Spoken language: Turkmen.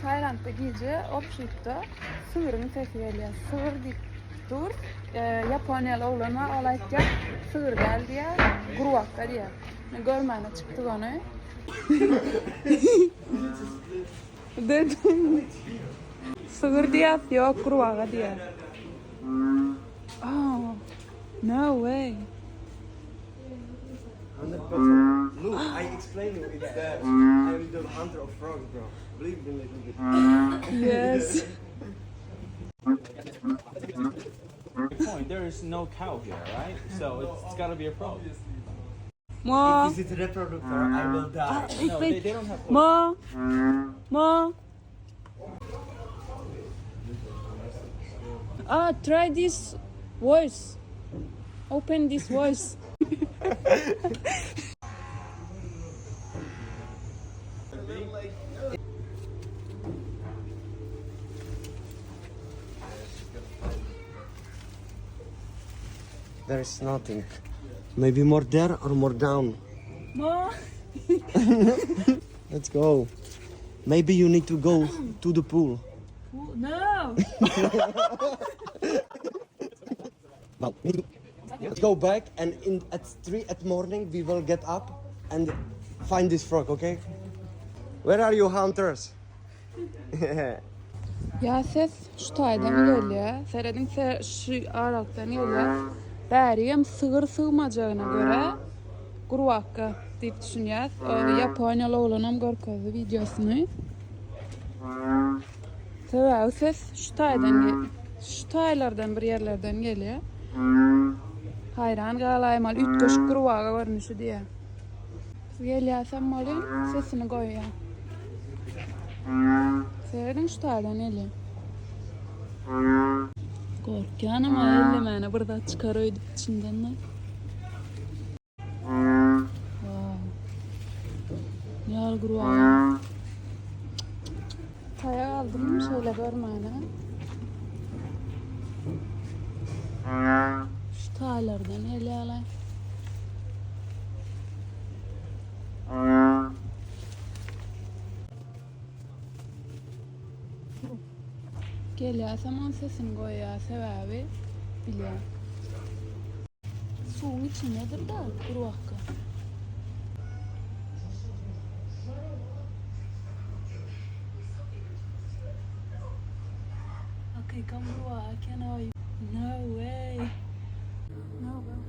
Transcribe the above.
Tailandda gije obşitde sygryň sesi gelýär. Sygyr diýip dur. Ýaponiýaly oglan bar, ol aýtýar, sygyr däl diýýär, gurbakga diýýär. Men görmäne çykdyk ony. Sygyr diýýär, ýok, gurbaga diýýär. Oh, no way. 100%. Look, I explain you. It's the I'm the hunter of frogs, bro. Believe me a little bit. Yes. Point. There is no cow here, right? So it's, it's gotta be a frog. Mo. Is it reproductor? I will die. No, they, they don't have. Mo. Mo. Ah, try this voice. Open this voice. There is nothing. Maybe more there or more down. Mo. Let's go. Maybe you need to go to the pool. No. Well, let's go back and in at 3 at morning we will get up and find this frog, okay? Where are you hunters? Ýa ses şu taýdan gelýär. Serediň se şu aralykdan gelýär. Bärigem sygyr sygmajagyna görä gurbakga diýip düşünýäs. O ýaponiýaly oglanam görkezdi wideosyny. Sebäbi ses şu taýdan şu taýlardan bir ýerlerden gelýär. Haýran galaýmaly üýtgeşik gurbaga görnüşi diýýär. Biz gelýäsem welin sesini goýýar. Serediň şu taýdan gelýär. Gorkýanam ellemäne bir zat çykar öýdüp içinden-de. Wow. Ýaly gurbaga. Taýak aldym şeýle görmäne. Şu taýlardan gelýärler. Gelýäsem oň sesini goýýar sebäbi bilýär. Suwuň içindedir-de gurbakga. Hakykam gurbaga eken-oý. No way. No way.